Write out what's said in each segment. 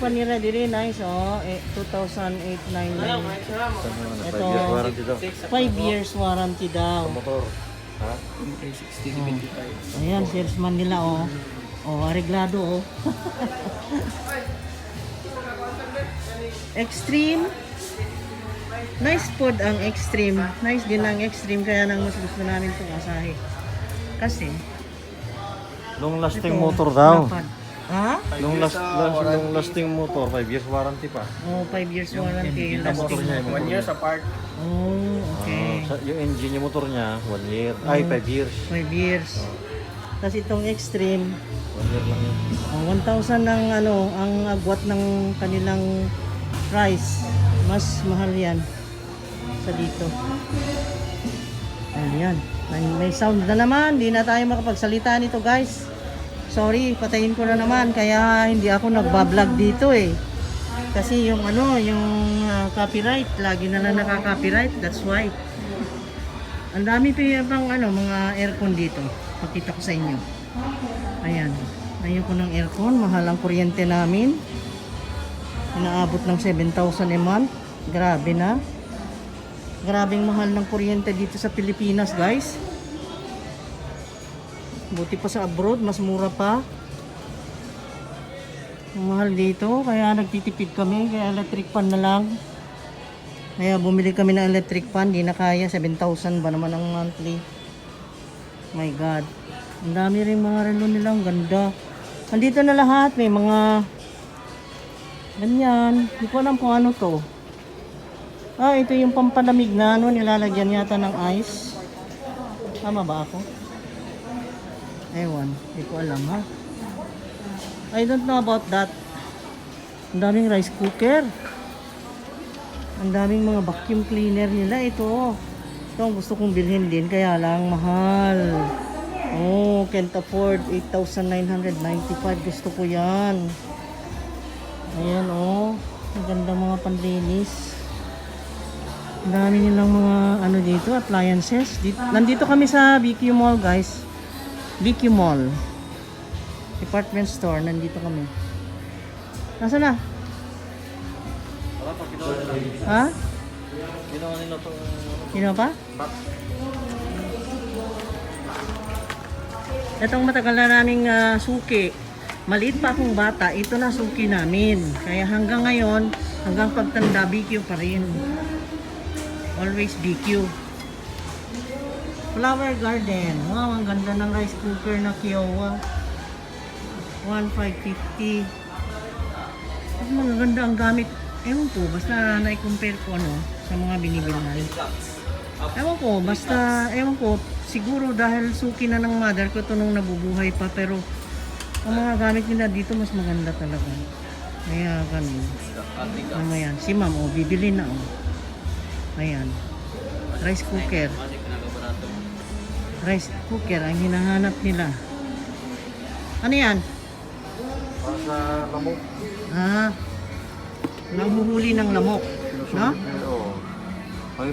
pa nila diri nice oh. 2,899. Ito 5 years warranty daw. Motor. Ha? Ayan, salesman nila oh. Oh, areglado oh. Extreme. Nice pod ang Extreme. Nice din ang Extreme kaya nang mas gusto namin itong Asahi. Kasi Long lasting ito, motor daw. lapad. Ha? Long lasting motor, 5 years warranty pa. Oh, 5 years warranty yung Motor lasting. niya, yung motor 1 year apart. Oh, okay. Yung engine yung motor niya, 1 year. Ay, 5 years. 5 years. Tapos itong Extreme, 1 year lang yun. 1,000 ng ano, ang agwat ng kanilang price. Mas mahal yan sa dito. Ayan. May sound na naman. Hindi na tayo makapagsalita nito guys. Sorry, patayin ko na naman. Kaya hindi ako nagbablog dito eh. Kasi yung ano, yung copyright. Lagi na lang nakaka-copyright. That's why. Ang dami pang ano, mga aircon dito. Pakita ko sa inyo. Ayan. Ayaw ko ng aircon. Mahal ang kuryente namin. Inaabot ng 7,000 a month. Grabe na. Grabing mahal ng kuryente dito sa Pilipinas, guys. Buti pa sa abroad, mas mura pa. Mahal dito, kaya nagtitipid kami, kaya electric fan na lang. Kaya bumili kami ng electric fan, di na kaya, 7,000 ba naman ang monthly. My God. Ang dami rin mga relo nilang ganda. Nandito na lahat, may mga ganyan. Hindi ko alam kung ano to. Ah, ito yung pampalamig na ano, nilalagyan yata ng ice. Tama ba ako? Ewan, hindi ko alam ha. I don't know about that. Ang daming rice cooker. Ang daming mga vacuum cleaner nila. Ito ang gusto kong bilhin din, kaya lang mahal. Oh, can't afford. 8,995. Gusto ko yan. Ayan oh. Ang ganda mga panlinis. Ang dami nilang mga ano dito, appliances. Nandito kami sa BQ Mall, guys. BQ Mall. Department store, nandito kami. Nasaan na? Wala pa, ginawa nila. Ha? Ginawa nila itong Sino pa? box. Itong matagal na naming suki. Maliit pa akong bata, ito na suki namin. Kaya hanggang ngayon, hanggang pagtanda, BQ pa rin. Always BQ. Flower garden. Wow, ang ganda ng rice cooker na Kiowa. 1,550. Mas magaganda ang gamit. Ewan ko, basta na-compare ko ano, sa mga binibilhan. Ewan ko, basta, ewan ko, siguro dahil suki na ng mother ko ito nung nabubuhay pa, pero ang mga gamit nila dito mas maganda talaga. Kaya ganun. Ano yan, si ma'am, oh, bibili na, oh. Ayan. Rice cooker. Rice cooker ang hinahanap nila. Ano yan? Para sa lamok. Ah, nanghuhuli ng lamok. No? Oo.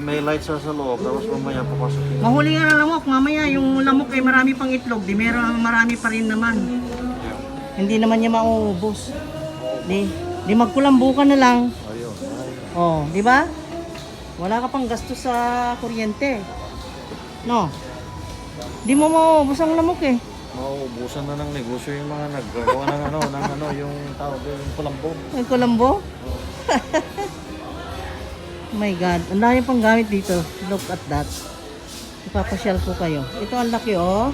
May lights sa loob, tapos mamaya papasok yun. Mahuli nga ng lamok. Mamaya yung lamok ay marami pang itlog. Di meron, marami pa rin naman. Hindi naman niya mauubos. Di magkulambukan na lang. Ayun. Oh, di ba? Wala ka pang gasto sa kuryente. No? Di mo maubos ang lamok eh. Mauubusan na ng negosyo yung mga naggagawa ng ano, yung tawag yung kulambog. Ay, kulambo? Oh my God. Ang dami pang gamit dito. Look at that. Ipapasyal ko kayo. Ito ang laki oh.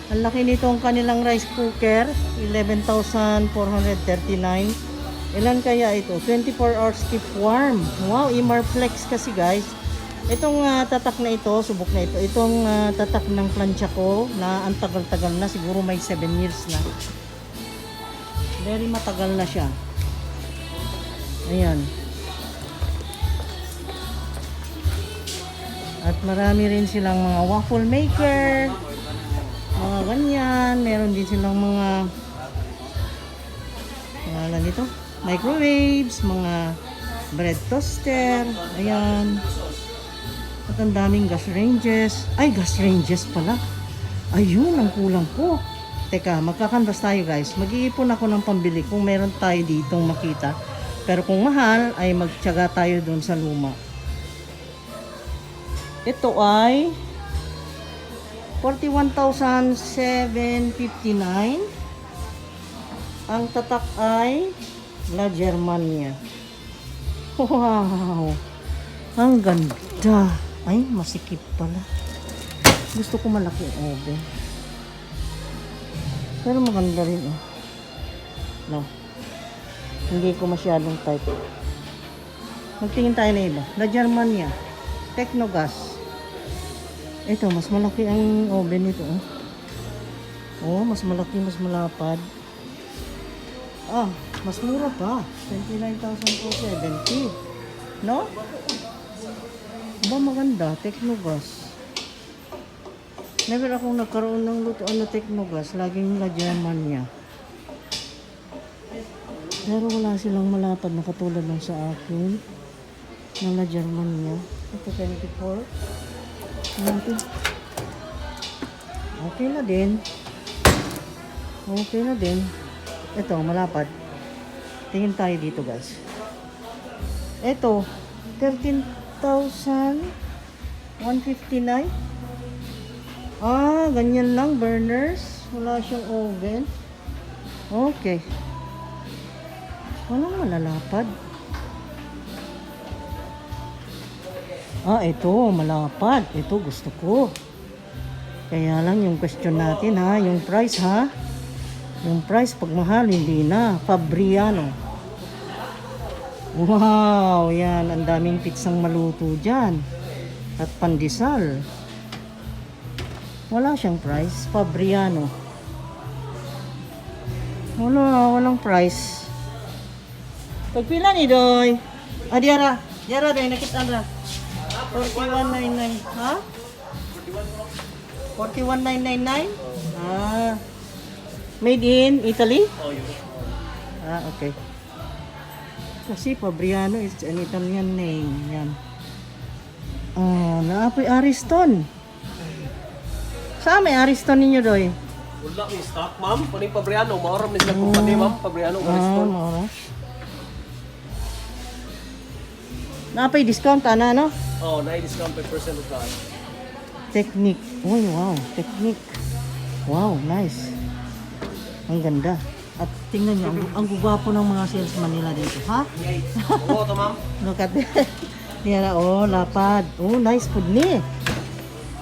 Ang laki nitong kanilang rice cooker. 11,439. Ilan kaya ito? 24 hours keep warm. Wow, Imarflex kasi guys. Itong tatak na ito, subok na ito. Itong tatak ng plancha ko na ang tagal-tagal na. Siguro may 7 years na. Very matagal na siya. Ayan. At marami rin silang mga waffle maker. Mga ganyan. Meron din silang mga pangalan nito. Microwaves, mga bread toaster, ayan. At ang daming gas ranges. Ay, gas ranges pala. Ayun, ang kulang ko. Teka, magkakanvas tayo guys. Mag-iipon ako ng pambili kung meron tayo ditong makita. Pero kung mahal, ay magtiyaga tayo doon sa luma. Ito ay 41,759. Ang tatak ay La Germania. Wow! Ang ganda. Ay, masikip pala. Gusto ko malaki ang oven. Pero maganda rin oh. No. Hindi ko masyadong type. Magtingin tayo na iba. La Germania. Technogas. Ito, mas malaki ang oven nito oh. Oh, mas malaki, mas malapad. Ah, mas mura pa. 29,470. No? Ba maganda, Technogas. Never akong nagkaroon ng lutoan na Technogas. Laging La Germania. Pero wala silang malapad na katulad ng sa akin. Ng La Germania. Ito 24. 20. Okay na din. Okay na din. Ito, malapad. Tingin tayo dito guys. Ito, 13,159. Ah, ganyan lang, burners. Wala siyang oven. Okay. Walang malalapad. Ah, ito, malapad. Ito, gusto ko. Kaya lang yung question natin ha, yung price ha. Yung price, pag mahal, hindi na. Fabriano. Wow, yan. Ang daming pizzang maluto dyan. At pandesal. Wala siyang price. Fabriano. Walang price. Pagpila ni Doy. Ah, diara. Diara, Doy. Nakita na. 41.99. Ha? 41,999? Ah. Made in Italy? Oh, yun. Ah, okay. Kasi Fabriano is an Italian name. Yan. Ah, naapoy Ariston. Saan may Ariston ninyo, Doy? Wala ni stock, ma'am. Paning Fabriano, maoram ni sila kumpanya, ma'am. Fabriano, Ariston. Mara. Naapoy discount, ana, no? Oh, na-discount 5% of that. Technique. Uy, wow. Technique. Wow, nice. Ang ganda. At tingnan nyo, ang gugwapo ng mga salesman nila dito, ha? Yay. Oo, to, ma'am. Look at that. Yan, oh, lapad. Oh, nice food ni.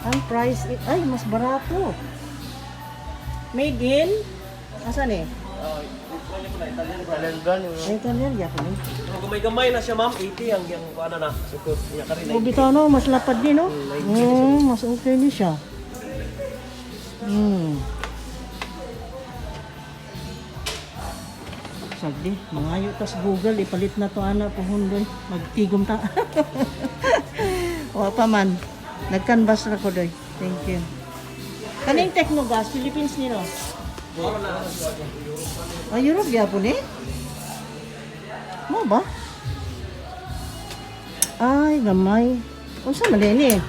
Ang price, ay, mas barato. Made in, asan eh? Oh, Italian brand. Ay, Italian, yakin eh. Kung gamay-gamay na siya, ma'am, 80 ang yung ano na, sukot. Niya ka rin Oh, bitaw no, mas lapad din, no? Mas okay din siya. Sagdi, mangayo tas Google, ipalit na to ana po hundoy. Magtigom ta. O pa man. Nagcanvas ra ko doy. Thank you. Kaning Technogas, Philippines ni no? Ah, Europe gyapon eh? Mo ba? Ay, gamay. Unsa man din eh?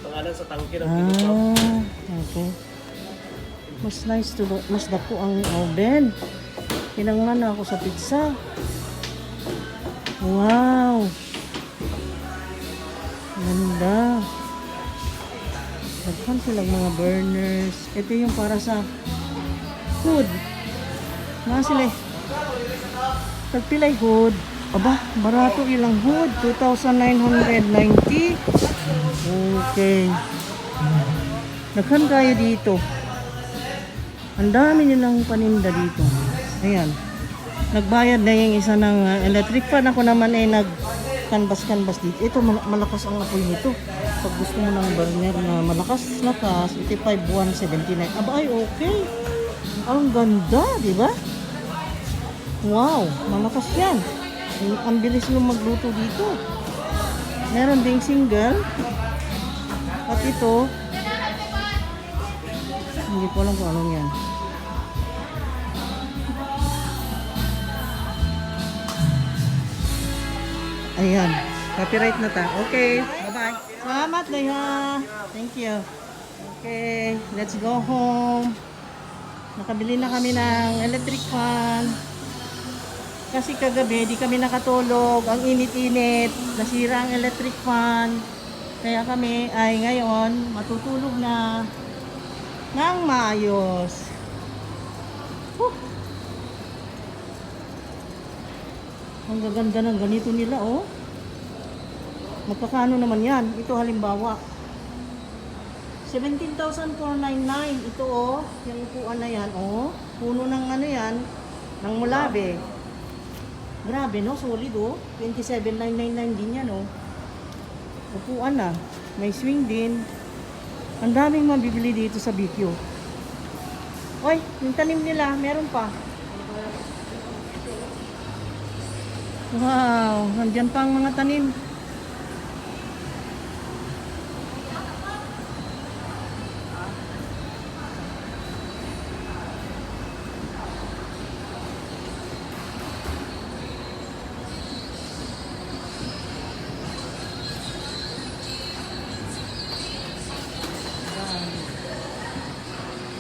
Pangalan sa tangke ng Philippines, ma'am. Ah, okay. Mas nice to mas dako ang oven. Kinanglan na ako sa pizza. Wow. Ganda. Nagpan silang mga burners. Ito yung para sa hood. Mga sila. Pagpilay hood. Aba, barato ilang hood. 2,990. Okay. Nagkan kayo dito. Ang dami nilang paninda dito. Ayan. Nagbayad na yung isa ng electric fan. Ako naman ay nag-canvas dito. Ito, malakas ang apoy nito. Pag gusto mo ng burner na malakas, 85,179. Aba, ay okay. Ang ganda, di ba? Wow, malakas yan. Ang bilis nung magluto dito. Meron ding single. At ito, hindi ko alam kung anong yan. Ayan. Copyright na ta. Okay. Bye-bye. Salamat, Leha. Thank you. Okay. Let's go home. Nakabili na kami ng electric fan. Kasi kagabi, di kami nakatulog. Ang init-init. Nasira ang electric fan. Kaya kami ay ngayon matutulog na ng maayos. Huh. Ang gaganda ng ganito nila, oh. Magkakano naman yan? Ito halimbawa. 17,499. Ito, oh. Yung upuan na yan, oh. Puno ng ano yan. Ng mulabe. Grabe, no? Solid, oh. 27,999 din yan, oh. Upuan na. May swing din. Ang daming mabibili dito sa BQ. Oy, yung tanim nila, meron pa. Wow, nandyan pa ang mga tanim.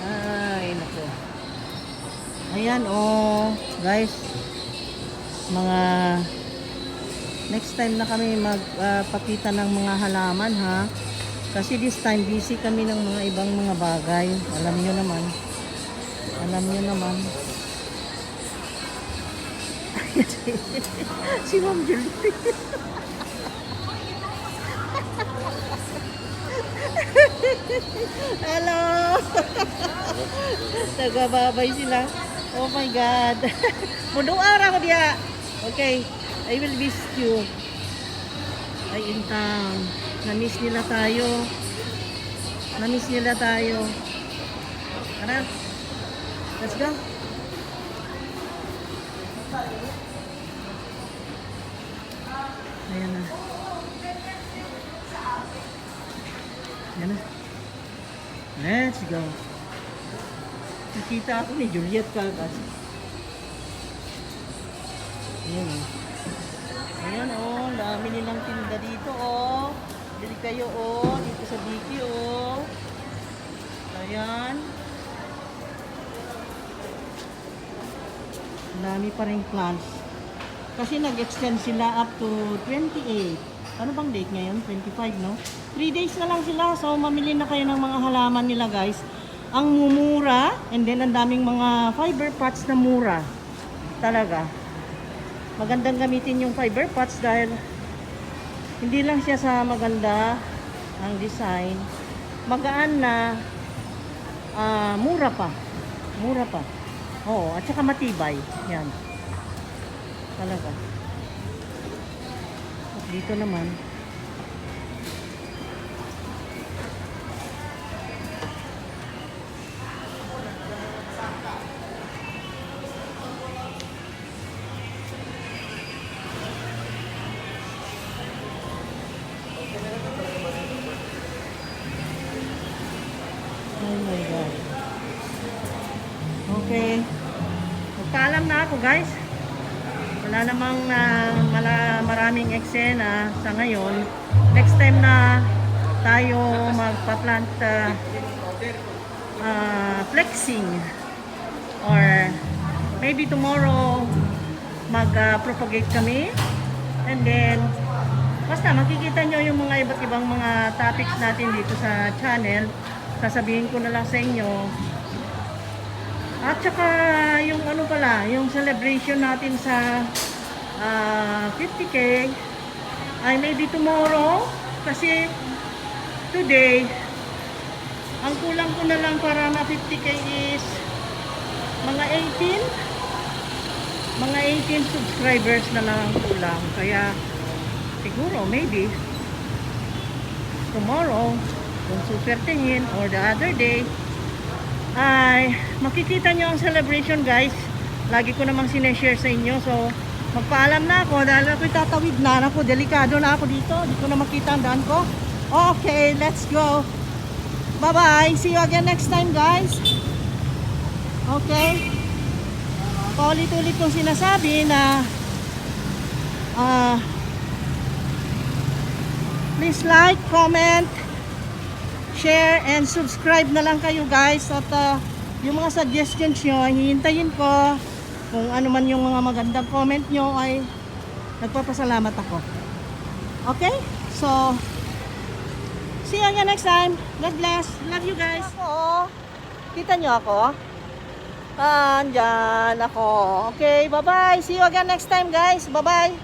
Ay, nako. Ayan, oh, guys. Mga next time na kami magpakita ng mga halaman, ha. Kasi this time busy kami ng mga ibang mga bagay. Alam nyo naman. Alam nyo naman. Si Ma'am Julie. Hello. Tagababay sila. Oh my God. Mundo araw dia. Okay. I will visit you. Ay, in town. Na-miss nila tayo. Na-miss nila tayo. Tara. Let's go. Ayan na. Ayan na. Let's go. Nakita ako ni Juliet kagas. Ayan o. Ayan o. Dami nilang tinda dito o. Bili kayo o. Dito sa BQ o. Ayan. Dami pa rin plants. Kasi nag-extend sila up to 28. Ano bang date ngayon? 25, no? 3 days na lang sila. So, mamili na kayo ng mga halaman nila, guys. Ang mumura. And then, ang daming mga fiber pots na mura. Talaga. Magandang gamitin yung fiber pots dahil hindi lang siya sa maganda ang design. Magaan na mura pa. Mura pa. Oo, at saka matibay. Yan. Talaga. At dito naman. Oh my God. Okay. Magpaalam na ako, guys. Wala namang maraming eksena sa ngayon. Next time na tayo magpa-plant flexing or maybe tomorrow mag-propagate kami, and then basta makikita nyo yung mga iba't ibang mga topics natin dito sa channel. Sasabihin ko na lang sa inyo. At saka yung ano pala, yung celebration natin sa 50K ay maybe tomorrow, kasi today ang kulang ko na lang para na 50K is mga 18 subscribers na lang ang kulang. Kaya siguro maybe tomorrow kung supertingin or the other day ay makikita nyo ang celebration, guys. Lagi ko namang sineshare sa inyo. So magpaalam na ako dahil ako'y tatawid na ako. Delikado na ako dito. Di ko na makita ang daan ko. Okay, let's go. Bye bye. See you again next time, guys. Okay. Paulit-ulit kong sinasabi na please like, comment, share, and subscribe na lang kayo, guys. At yung mga suggestions nyo, hihintayin ko. Kung ano man yung mga magandang comment nyo ay nagpapasalamat ako. Okay? So, see you again next time. God bless. Love you guys. Ako. Kita nyo ako? Andyan ako. Okay, bye-bye. See you again next time guys. Bye-bye.